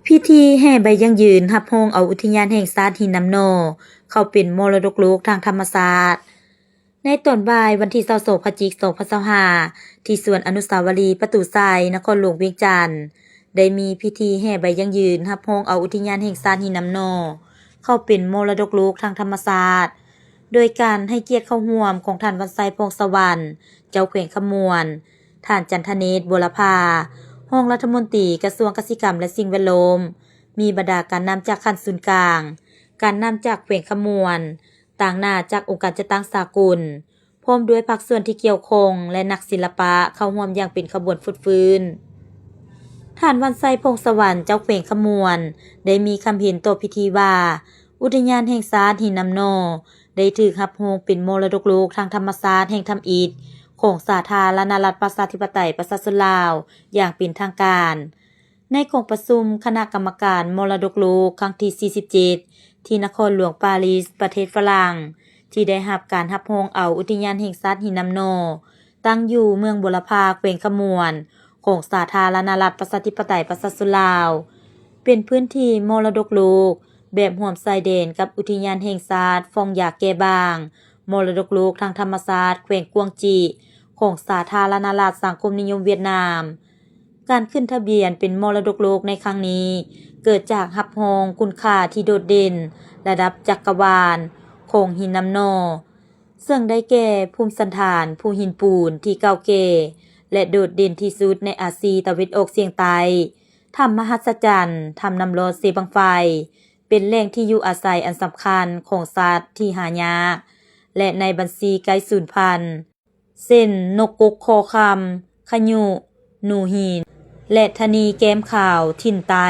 ພິທີແຫ່ໃບຢັ້ງຢືນຮັບຮອງເອົາອຸທິຍານແຫ່ງຊາດຫີນນ້ຳໜໍ່ ເຂົ້າເປັນມໍລະດົກໂລກທາງທຳມະຊາດ. ໃນຕອນບ່າຍວັນທີຊາວສອງ ພະຈິກ ສອງພັນຊາວຫ້າ ທີ່ສວນອະນຸສາວະລີປະຕູໄຊ ນະຄອນຫຼວງວຽງຈັນ ໄດ້ມີພິທີແຫ່ໃບຢັ້ງຢືນຮັບຮອງເອົາອຸທິຍານແຫ່ງຊາດຫີນນ້ຳໜໍ່ ເຂົ້າເປັນມໍລະດົກໂລກທາງທຳມະຊາດ ໂດຍການໃຫ້ກຽດເຂົ້າຮ່ວມຂອງທ່ານ ວັນໄຊ ພອງສະຫວັນ ເຈົ້າແຂວງຄຳມ່ວນ, ທ່ານ ຈັນທະເນດ ບົວລະພາ ຮອງລັດຖະມົນຕີກະຊວງກະສິກຳ ແລະ ສິ່ງແວດລ້ອມ, ມີບັນດາການນຳຈາກຂັ້ນສູນກາງ, ການນຳຈາກແຂວງຄຳມ່ວນ, ຕາງໜ້າຈາກອົງການຈັດຕັ້ງສາກົນ, ພ້ອມດ້ວຍພາກສ່ວນທີ່ກ່ຽວຂ້ອງ ແລະ ນັກສິລະປະເຂົ້າຮ່ວມຢ່າງເປັນຂະບວນຟົດຟື້ນ. ທ່ານ ວັນໄຊ ພອງສະຫວັນ ເຈົ້າແຂວງຄຳມ່ວນ ໄດ້ມີຄຳເຫັນຕໍ່ພິທີວ່າ ອຸທິຍານແຫ່ງຊາດຫີນນ້ຳໜໍ່ ໄດ້ຖືກຮັບຮອງເປັນມໍລະດົກໂລກທາງທຳມະຊາດແຫ່ງທຳອິດຂອງສາທາລະນະລັດປະຊາທິປະໄຕປະຊາຊົນລາວຢ່າງເປັນທາງການ ໃນກອງປະຊຸມຄະນະກຳມະການມໍລະດົກໂລກຄັ້ງທີສີ່ສິບເຈັດ ທີ່ນະຄອນຫຼວງປາຣີສ ປະເທດຝຣັ່ງ ທີ່ໄດ້ຮັບການຮັບຮອງເອົາອຸທິຍານແຫ່ງຊາດຫີນນ້ຳໜໍ່ ຕັ້ງຢູ່ເມືອງບົວລະພາ ແຂວງຄຳມ່ວນ ຂອງສາທາລະນະລັດປະຊາທິປະໄຕປະຊາຊົນລາວ ເປັນພື້ນທີ່ມໍລະດົກໂລກ ແບບຮ່ວມຊາຍແດນກັບອຸທິຍານແຫ່ງຊາດຟອງຢາແກ່ບາງ, ມໍລະດົກໂລກທາງທຳມະຊາດແຂວງກວາງຈີ ຂອງສາທາລະນະລັດສັງຄົມນິຍົມຫວຽດນາມ. ການຂຶ້ນທະບຽນເປັນມໍລະດົກໂລກໃນຄັ້ງນີ້ ເກີດຈາກຮັບຮອງຄຸນຄ່າທີ່ໂດດເດັ່ນລະດັບຈັກກະວານຂອງຫີນນ້ຳໜໍ່ ເຊິ່ງໄດ້ແກ່ພູມສັນຖານພູຫີນປູນທີ່ເກົ່າແກ່ ແລະ ໂດດເດັ່ນທີ່ສຸດໃນອາຊີຕາເວັນອອກສຽງໃຕ້, ຖ້ຳມະຫັດສະຈັນ, ຖ້ຳນ້ຳລອດເຊບັ້ງໄຟ, ເປັນແຫຼ່ງທີ່ຢູ່ອາໄສອັນສຳຄັນຂອງສັດທີ່ຫາຍາກ ແລະ ໃນບັນຊີໃກ້ສູນພັນ ເຊັ່ນ ນົກກົກຄໍຄຳ, ຂະຍຸ, ໜູຫີນ ແລະ ທະນີແກ້ມຂາວຖິ່ນໃຕ້.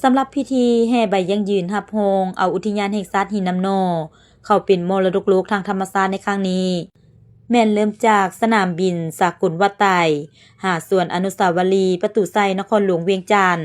ສຳລັບພິທີແຫ່ໃບຢັ້ງຢືນຮັບຮອງເອົາອຸທິຍານແຫ່ງຊາດຫີນນ້ຳໜໍ່ ເຂົ້າເປັນມໍລະດົກໂລກທາງທຳມະຊາດໃນຄັ້ງນີ້ ແມ່ນເລີ່ມຈາກສະໜາມບິນສາກົນວັດໄຕ ຫາສວນອະນຸສາວະລີປະຕູໄຊ ນະຄອນຫຼວງວຽງຈັນ.